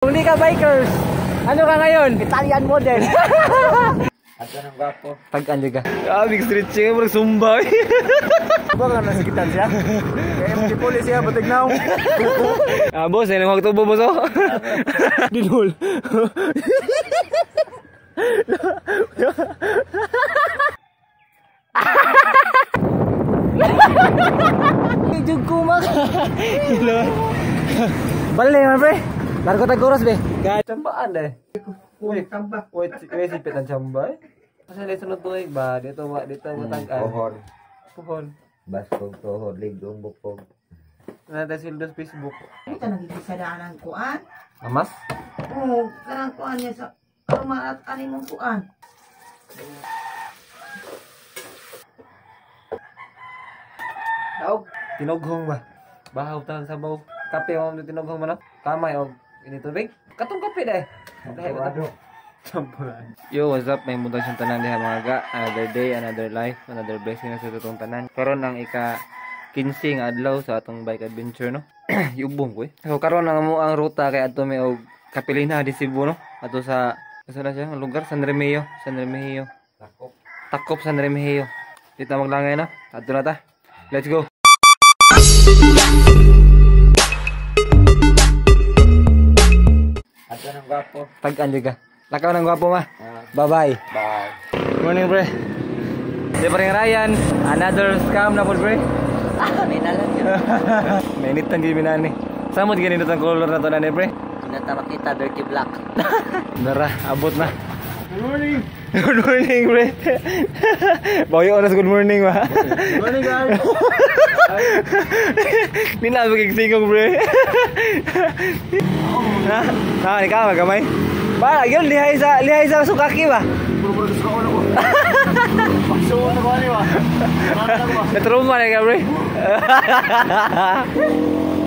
Kung di ka bikers, ano ka ngayon? Italian model. Ato ng gwapo. Tag-an ka. Ah, big stretching mo zumba. Ba nga nasikitan siya? Kaya MT police siya batig now. Ah, boss, ay nang tubo boss oh. Dinol. Jug kumak. Bale man pre. Largo tag oras be. Chambaan deh. Uy, chamba. Uy, sipit ang chamba eh. Kasi dito sunod tuig ba? Dito wa dito matag-an. Pohon. Pohon. Baskog tohod, ligong bukog. Nata sildo sa Facebook. Ito nagigisadaan ang kuan. Amas? Oo, kanang kuan niya sa rumarat ani mong kuan. Daog. Tinughong ba? Bahaw tang sabaw. Kape mo tinughong man. Kamay og ini tubig. Katong kape dai. Champurado. Champurado. Yo, what's up? May mundang siyang tanan diha mga ga. Another day, another life, another blessing na sa atong tanan. Karon ang ika 15 nga adlaw sa atong bike adventure no. Yubong ko eh. So karon ang amo ang ruta kay adto mi og Kapilina di Cebu no. Adto sa asa na siya ang lugar San Remigio, San Remigio. Takop. Takop San Remigio. Dito maglangay no. Adto na ta. Let's go. Ato ng gwapo. Tag-an ka. Lakaw ng gwapo ma. Bye-bye. Bye. Morning pre. Di pa rin Ryan. Another scam na po pre. May nalang yun. Mainit ang giminani. Saan mo ganito ang color na to na ni pre? Hindi na makita, dirty black. Nara, abot na. Good morning. Good morning pre. Bayo oras good morning ma. Good morning guys. Hindi na magigsigong pre. Ha? Ha, ikaw magamay. Ba, yun lihay sa sukaki ba? Puro-puro gusto ko ko. Paksuon ako ani ba? Natruma na ka pre.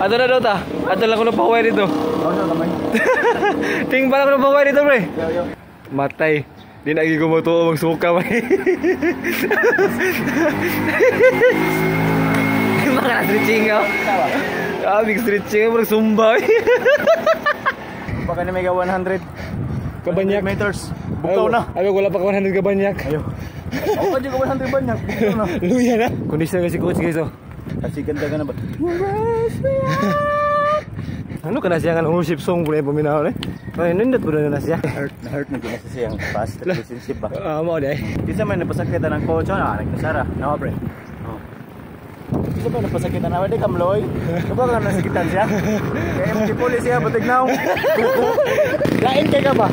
Ato na daw ta. Ato lang ko na pahuway dito. Ting pa lang ko na pahuway dito pre. Matay. Di na gumutuo magsuka ba. Mga stretching oh. Ah, big stretching mo zumba. Baka na may 100 kabanyak meters. Buktaw na. Ayo wala pa ka 100 kabanyak. Ayo. Ako pa ko 100 banyak. Buktaw na. Luya na. Kondisyon kasi coach guys oh. Kasi ganda ka na ba? Ano ka na siya nga worship song pre paminaw eh. Ay nindot po na siya. Hurt na gina siya ang past relationship ba. Ah, mo dai. Kinsa man napasakitan ng coach na nagkasara. No pre. Oh. Kinsa man napasakitan na di kamloy. Kaba ka nasikitan siya. Kaya MT police siya batig now. Lain kay ka ba?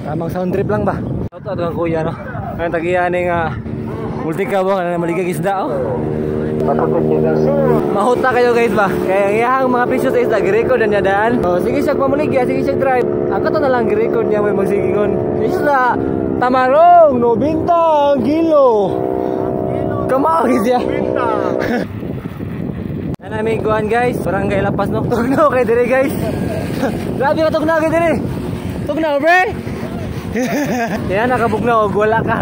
Tamang sound trip lang ba? Shout out kang kuya no. Ang tagiya ni nga multika ba kana maligag isda oh. Mahuta kayo guys ba? Kaya ang iyahang mga presyo sa isda gi-record na niya daan. Oh, sige siya pamaligya, sige siya drive. Ang kato na lang gi-record niya may magsigingon. Isda tamarong 90 ang kilo. Kamao gid siya. Ana may guan guys, barangay Lapas no. Tugnaw kay dire guys. Grabe ka tugnaw kay dire. Tugnaw pre. Kaya nakabugnaw og wala ka.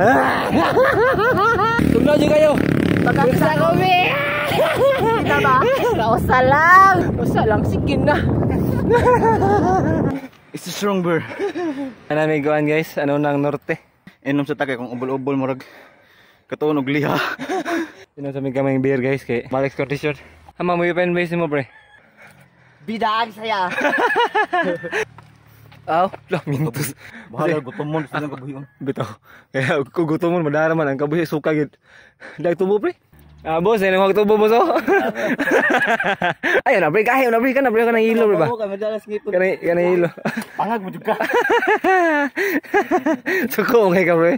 Tugnaw jud kayo. Pagkaksa ko mi. Kita ba? Usa lang. Usa lang sige na. It's a strong beer. Ana may guan guys, ano nang norte. Inom sa tagay kung ubol-ubol murag katuon og liha. Inom sa may kamay beer guys kay balik condition. Ama mo yung base mo pre. Bidaan saya. Aw, lah mintos. Bahala gutomon sa nang kabuhion. Bitaw. Kaya kung gutomon madara man ang kabuhi suka gid. Dag tubo pre. Ah, boss, ay nang tubo boss oh. Ayo na pre, kayo na pre, kana pre kanang ilo pre ba? Kanang kanang ilo. Pangag mo jud ka. Suko kay ka pre.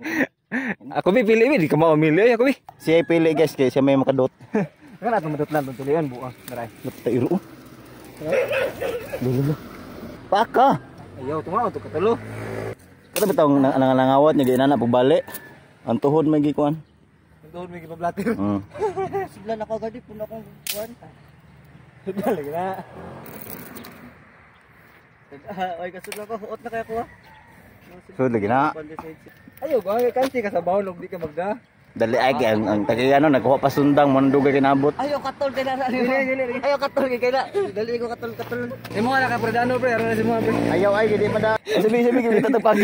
Ako bi pili bi di ka maumili ay ako bi. Siya pili guys kay siya may makadot. Kana atong madot lang tong tulian buang daray. Lapta iro. Lulo. Paka. Ayaw tunga to katulo. Kato bitong nangangawat niya ginana pagbali. Ang tuhod may gikuan. Ang tuhod may gipablatir. Sibla na ko gadi puno akong kuan. Sibla lagi na. Oy kasudla ko huot na kaya ko. Sud lagi na. Ayo, gawin kansi ka sa bawon og di ka magda. Dali ay kay ang tagiya no nagkuha pa sundang mo dugay kinabot. Ayo katol kay na. Ayo katol kay na. Dali ko katol katol. Imo na ka pre dano pre, aron na si mo pre. Ayaw ay gidi pa da. Sabi sabi gidi tatapag.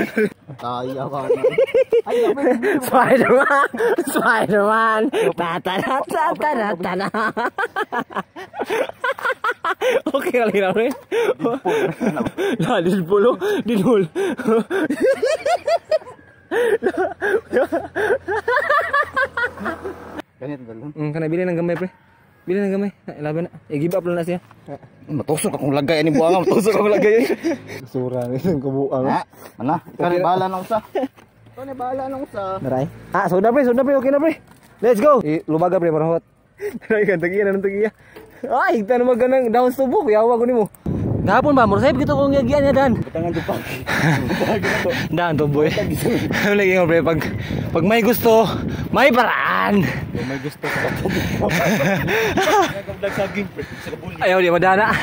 Ayaw ka. Spider-Man! Spider-Man! Ta ta ta ta ta ta ta. Okay ra lang pre. La dilpulo, dinul. Ganito dalon. Kana bili ng gamay pre. Bili ng gamay. Laban na. I-give up lang na siya. Matusok akong lagay ani buanga, matusok akong lagay. Sura ni itong kabuang. Ha? Mana? Ikaw ni bahala nang usa. Ikaw ni bahala nang usa. Naray. Ah, soda pre, okay na pre. Let's go. Lubaga pre para hot. Naray kan tagiya na tagiya. Ay, higta na maganang down subok, yawa ko nimo. Gahapon ba, murasayb kita kong yagian niya dan. Butangan jud pa. Dan to boy. Lagi nga pre pag may gusto, may paraan. May gusto ka. Ayaw di madana.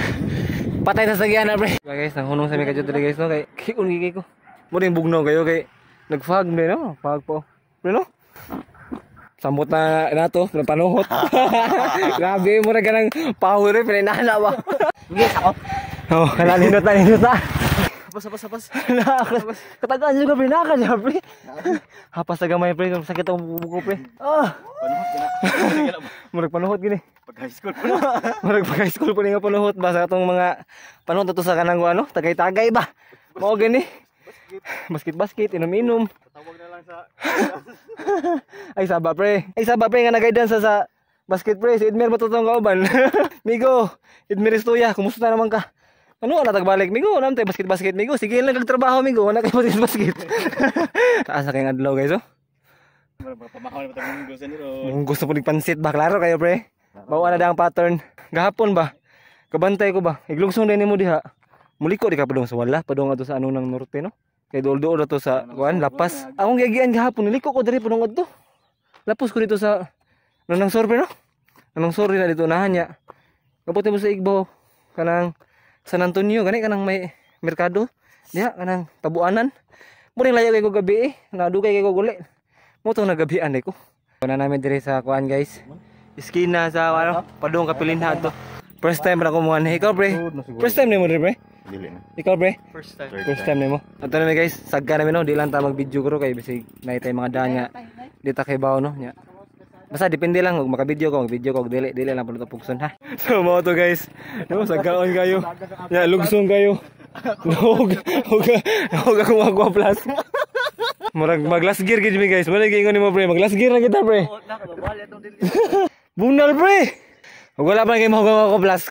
Patay sa sagian na pre. Ba guys, nahunong sa mi kadyo diri guys no kay kiun gigay ko. Mo rin bugnaw kayo kay nagfag pre no, fag po. Pre no. Samot na nato, panuhot. Grabe mo ra ganang power pre, pinanana ba. Yes ako. Oh, kana nindot na nindot na. Hapas hapas hapas. Katagaan juga pre, naka siya pre. Hapas sa gamay pre, sakit ang buko pre. Ah, Panuhot ka na. murag panuhot gini. Pag high school pa na. Murag pag high school pa ni nga panuhot ba sa atong mga panuhot ato sa kanang ano, tagay-tagay ba. Mao gini. Basket-basket, inom-inom. Tawag na lang sa Ay saba pre. Ay saba pre nga nagaidansa sa basket pre. Si Edmer ba totoong kauban? Migo, Edmer Estuya, kumusta naman ka? Ano na tagbalik migo? Ano tayo basket basket migo? Sige lang kag trabaho migo, wala kay basket basket. Taas na kayong adlaw guys oh. pamakaw na patang munggo sa niro. Kung gusto po pansit ba, klaro kayo pre. Bawa na ang pattern. Gahapon ba? Kabantay ko ba? Iglugsong din mo diha. Muliko di ka padung sa wala, padung ato sa ano ng norte no. Kay duol-duol ato sa kuan lapas. Akong giagian gahapon niliko ko diri padung adto. Lapos ko dito sa Nanang Sor pre no. Nanang Sor na dito unahan niya. Kabuti mo sa Igbo kanang San Antonio gani kanang may merkado diha kanang tabuanan. Mo rin layo kay ko gabi eh. Nadugay kay ko guli. Mo tong nagabian ko. Una namin diri sa kuan guys. Iskina sa ano, padung Kapilinha to. First time ra ko mo anhi. Ikaw pre. First time nimo diri pre. Dili na. Ikaw pre. First time. First time nimo. Ato na mi guys, sagka namin no, di lang ta mag-video ko kay bisig nay tay mga daan nga di ta kay bawo no nya. Basta depende lang kung maka-video ko, mag-video ko, dili dili lang pud pugson ha. So mo to guys. No, sagkaon kayo. Ya lugsong kayo. Hug hug hug ako magwa plus. Murag mag-last gear gid mi guys. Wala giingon nimo pre, mag-last gear na kita pre. Bunal pre. Ug wala pa kay mahugong ako plus.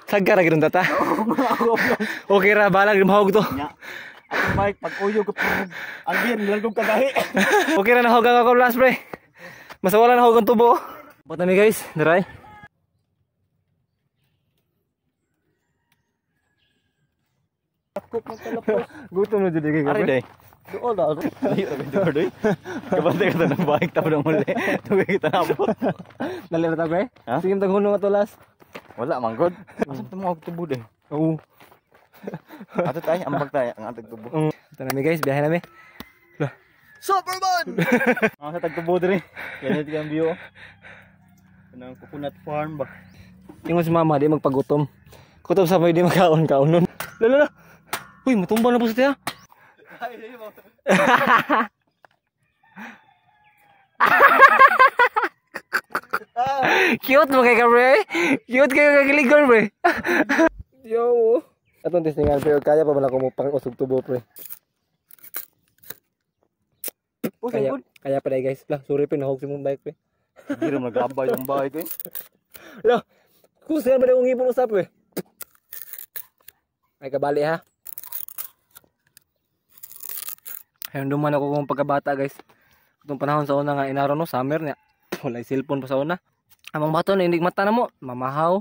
Sagka ra gid tata. Okay ra balag mahug to. Ako Mike, pag uyog ko ang gear nilalgog kagahi. Okay ra nahugang ako plus pre. Masa wala na hugang tubo. Buat nami guys, diray. Gutom na jud kay Ari day. Dool na. Layo ra bitaw doy. Kabantay ka ng bike tapos ng muli. Tugay kita nabot. Dali ra ta pre. Ha? Sige taghunong ato last. Wala man god. Asa ta mo og tubo day? Oo. Ato tayo, ambag tayo ang atag tubo. Ito nami guys, biyahe nami. Lah. Superman. Ang sa tagtubo diri. Ganit kang view. Kanang coconut farm ba. Ingon si mama di magpagutom. Kutob sa may di magkaon-kaon nun. Lala la. Uy, matumba na po sa tiya. Cute mo kay ka pre. Cute kayo kagiligon pre. Yo. Atong testingan pre, kaya pa man ako mo pang usog tubo pre. Kaya, kaya pa guys. Lah, sorry pre, nahog si mong bike pre. Hindi ra maglabay yung bike eh. Lah, kung saan ba na akong ngipon usap eh. Ay kabali ha. Ayun, duman ako kung pagkabata guys. Itong panahon sa una nga inaro no, summer niya. Walay cellphone pa sa una. Among bato na indig mata na mo, mamahaw,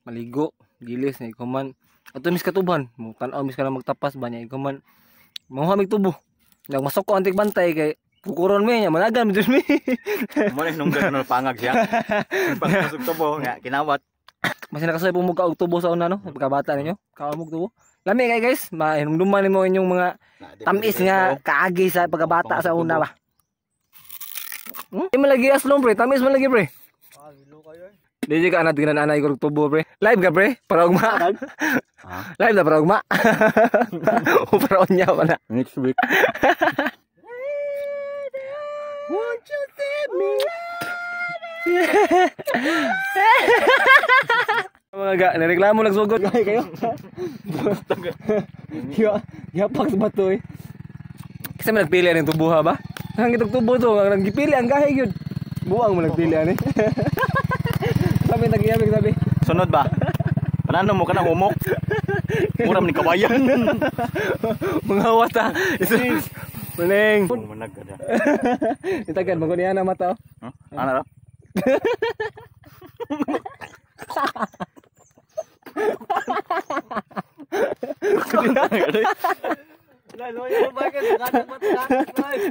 maligo, gilis na ikuman. Ato mis katuban, mo tan-aw mis ka na magtapas ba niya ikuman. Manguha mig tubo. Nagmasok ko antik bantay kay kukuron mi niya, managan mi mi. Mo na nung gano'n pangag siya. Pagpasok tubo nga kinawat. Mas nakasay po mo kaog tubo sa una no, pagkabata ninyo. Kaog tubo. Lami kay guys, mahinumduman nimo inyong mga tamis nga kaagi sa pagkabata sa una ba. Di man lagi aslom pre, tamis man lagi pre. Di ka anad ginan anay ko tubo pre. Live ka pre, para ugma. Live na para ugma. O para unya pa na. Next week. Won't you save me? Mga ga, nareklamo nagsugod kayo. Yapak sa bato eh. Kasi may nagpili ang tubuha ba? Ang itong tubo to, ang nagpili ang gahi yun. Buang mo nagpili ani. Sabi nagiyabig sabi. Sunod ba? Panano mo ka na humok? Mura man ni kabayan. Mga wata. Muling. Manag ka na. Itagan mo niya na mata. Huh? Ano ra?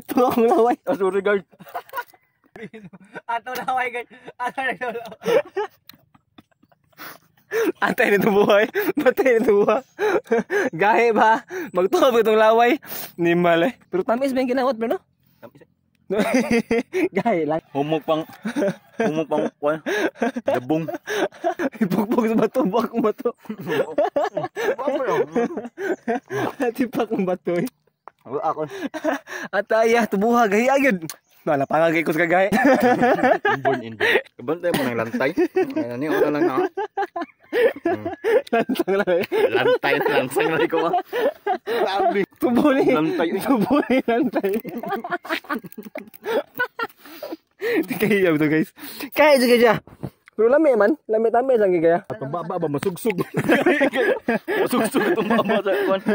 Tuwang laway. Sorry guard. Ato laway guard. Ato laway. Antay nito buhay. Batay nito buhay. Gahe ba? Magtuwa ba itong laway? Nimal eh. Pero tamis ba yung ginawat bro no? Tamis eh. Gahe lang. Humok pang kwan. Dabong. Ipukpok sa bato. Buwak ang bato. Tipak ang bato eh. Ako. Ataya, tubuha, gahi agad. Wala pa nga ko sa kagahe. Inborn, inborn. Kabantay mo ng lantay. Ayan niyo, wala lang ha. Lantang lang eh. Lantay, lantay lang ko ah. Grabe. Tubo ni. Lantay. Tubo ni lantay. Di kahiyaw to guys. Kaya sige siya. Pero lami man. Lami-tami lang kaya. Atong baba ba, masugsug. Masugsug itong baba sa kwan.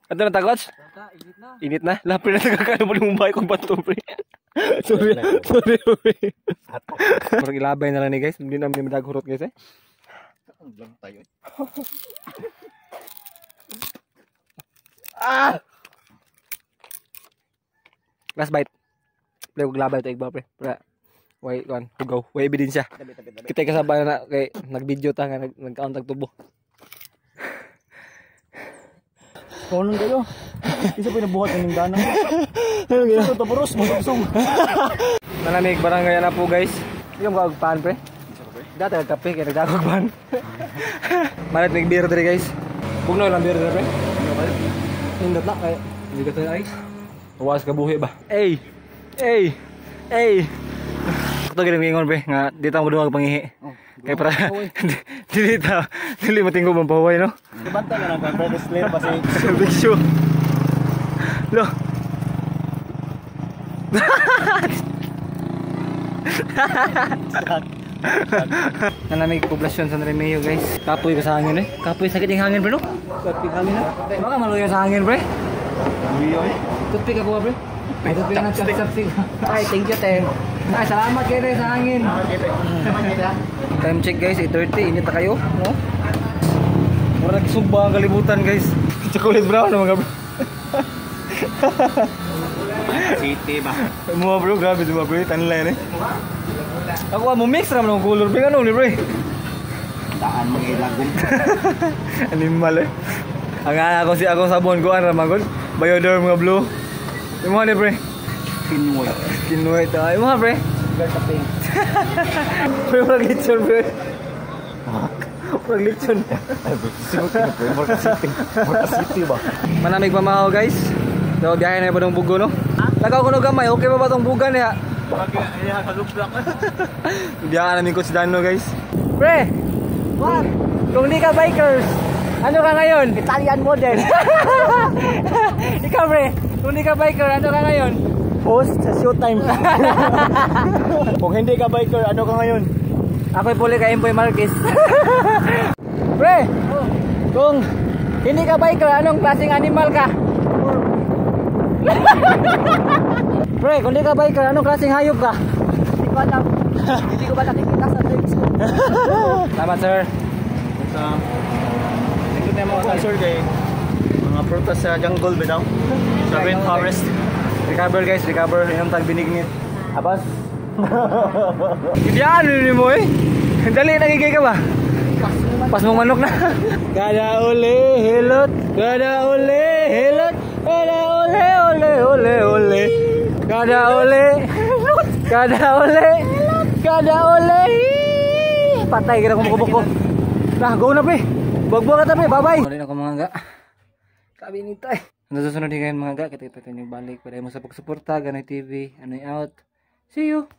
Ato na takots? Init na. Init na? Lapir na tagakano mo yung mumbai kong bato pre. Sorry, sorry, sorry. Parang ilabay na lang ni guys. Hindi namin madaghurot guys eh. Lantay eh. Ah! Last bite. Play ko labay ito igba pre. Pre. Way kon, hugaw. Way ebidensya. Kita kasabay na kay nag-video ta nga nag-count tag tubo. Konon kayo. Isa pa nabuhat ng dana. Ito tapuros masugsug. Nanamig barangay na po guys. Yung kaog pan pre. Dati nagkape kay nagdagog pan. Malit mig beer diri guys. Bugno lang beer diri pre. Nindot na kay hindi ka tayo ay. Huwas ka buhi ba? Ey! Ey! Ey! Ito ganun ingon pre nga dito ako duwag pangihi. Kay para dili ta dili matinggo bang pahuway no. Bantay na lang kang pre display pa si Big show. Lo. Nanamig poblasyon sa Remeo guys. Kapoy ka sa hangin eh. Kapoy sakit yung hangin bro no. Sakit yung hangin na. Baka maluya sa hangin pre. Luya eh. Toothpick ako pre. Ay, toothpick na chopstick. Ay, thank you te. Ay, salamat kayo te sa hangin. Time check guys, 8:30. Init na kayo, no? Mura nagsugba ang kalibutan guys. Chocolate brown na mga bro. City ba? Mga bro, grabe mga bro. Tanlay eh. Ako mo mix ra man ang color pre ano ni pre. Daan mga ilagom. Animal eh. Ang ako si ako sabon ko ra magod. Bioderm mga blue. Imo ni pre. Skin white. Skin white. Ay mo pre. Pre murag lechon pre. Murag lechon. Ay bro, sigot na pre. Murag city. Murag city ba? Manamig pamahaw guys. So biyahe na ba tong bugo no? Lagaw ko no gamay, okay pa ba tong bugan niya? Biyahe namin ko si Dano guys. Pre! What? Kung di ka bikers, ano ka ngayon? Italian model. Ikaw pre, kung di ka biker, ano ka ngayon? Host sa Showtime. Kung hindi ka biker, ano ka ngayon? Ako'y puli kay Emboy Marquez. Pre! Kung hindi ka biker, anong klaseng animal ka? Pre, kung di ka biker, anong klaseng hayop ka? Hindi ko alam. Hindi ko ba nakikita sa lyrics ko? Salamat sir. Ito na mga sir kay mga prutas sa jungle ba daw? Sa rainforest. Recover guys, recover. Inom tag binignit. Apas? Ibiyaan ni mo eh. Dali, nagigay ka ba? Pas mong manok na. Kada uli hilot, kada uli hilot, kada uli uli uli uli. Kada uli hilot, Kada uli. Kada uli. Patay kita kumukubo ko. Nah, go na, pre. Buwag-buwag ka, pre. Bye-bye. Uli na ko, mga ga. Sabi nito eh. Hanggang susunod ngayon, mga ga. Kita kita yung balik. Pwede mo sa pagsuporta. Ganoy TV. Anoy out. See you.